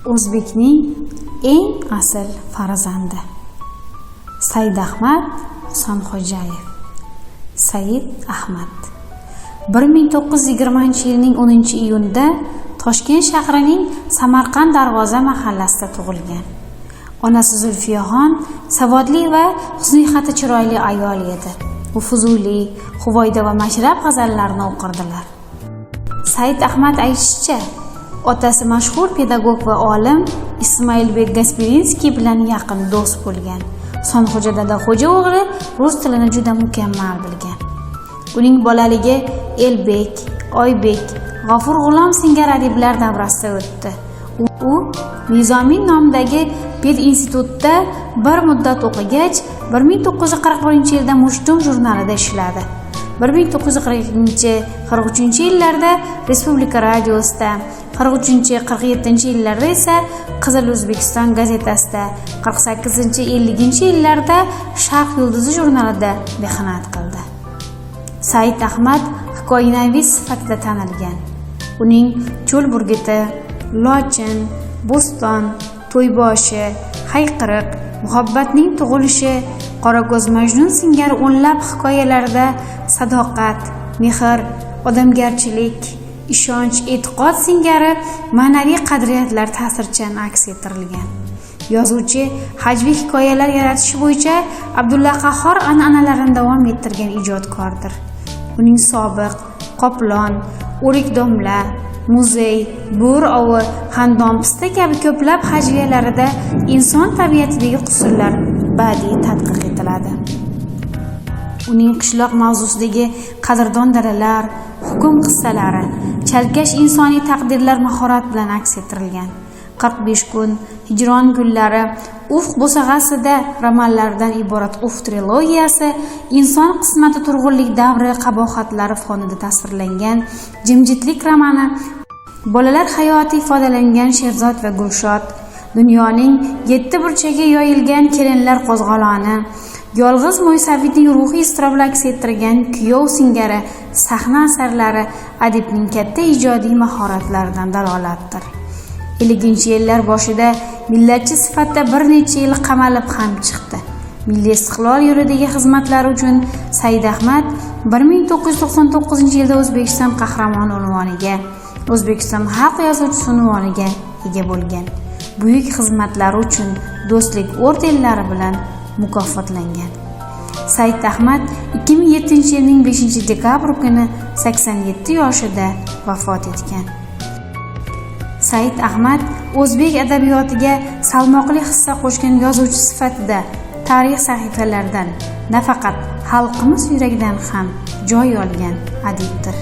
O'zbekning eng asl farzandi Saidahmad Husanxo'jayev. Said Ahmad 1920-yilning 10-iyunida Toshkent shahrining Samarqand Darvoza mahallasida tug'ilgan. Onasi Zulfiyaxon savodli va husnixati chiroyli ayol edi. U Fuzuliy, Huvaydo va Mashrab g'azallarini o'qirdilar. Said Ahmad aytishicha, otasi mashhur pedagog va olim Ismoilbek Gaspirinskiy bilan yaqin do'st bo'lgan. Husanxo'ja Dadaxo'ja o'g'li rus tilini juda mukammal bilgan. Uning bolaligi Elbek, Oybek, G'ofur G'ulom singari adiblar davrasida o'tdi. U Nizomiy nomidagi pedinstitutda bir muddat o'qigach, 1941-yilda Mushtum jurnalida ishladi. 1942-43 yillarda Respublika radiosida, 43-47 yillarda esa Qizil O'zbekiston gazetasida, 48-50 yillarda Sharq yulduzi jurnalida mehnat qildi. Said Ahmad hikoyanavis sifatida tanilgan. Uning Cho'l burguti, Lochin, Bo'ston, To'yboshi, Hayqiriq, Muhabbatning tug'ilishi, Qorako'z Majnun singari o'nlab hikoyalarda sadoqat, mehr, odamgarchilik, ishonch, e'tiqod singari ma'naviy qadriyatlar ta'sirchan aks ettirilgan. Yozuvchi hajviy hikoyalar yaratish bo'yicha Abdulla Qahhor an'analarini davom ettirgan ijodkordir. Uning Sobiq, Qoplon, O'rik domla, Muzey, Bo'ri ovi, Xandon pista kabi ko'plab hajviyalarida inson tabiatidagi qusurlar badiiy tadqiq etiladi. Uning qishloq mavzusidagi qadrdon dalalar, hukm qissalari, chalkash insoniy taqdirlar mahorat bilan aks ettirilgan. 45 kun, Hijron gullari, Ufq bo'sag'asida romanlaridan iborat Ufq trilogiyasi inson qismati turg'unlik davri qabohatlari fonida tasvirlangan Jimjitlik romani, bolalar hayoti ifodalangan Sherzod va Gulshod, dunyoning yetti burchagiga yoyilgan Kelinlar qo'zg'oloni, yolg'iz mo'ysafidning ruhiy iztirobini aks ettirgan Kuyov singari sahna asarlari adibning katta ijodiy mahoratlaridan dalolatdir. 50-yillar boshida millatchi sifatida bir necha yil qamalib ham chiqdi. Milliy istiqlol yo'lidagi xizmatlari uchun Said Ahmad 1999-yilda O'zbekiston Qahramoni unvoniga, O'zbekiston xalq yozuvchisi unvoniga ega bo'lgan. Buyuk xizmatlari uchun Do'stlik ordenlari bilan mukofotlangan. Said Ahmad 2007-yilning 5-dekabr kuni 87 yoshida vafot etgan. Said Ahmad o'zbek adabiyotiga salmoqli hissa qo'shgan yozuvchi sifatida tarix sahifalaridan nafaqat xalqimiz yuragidan ham joy olgan adibdir.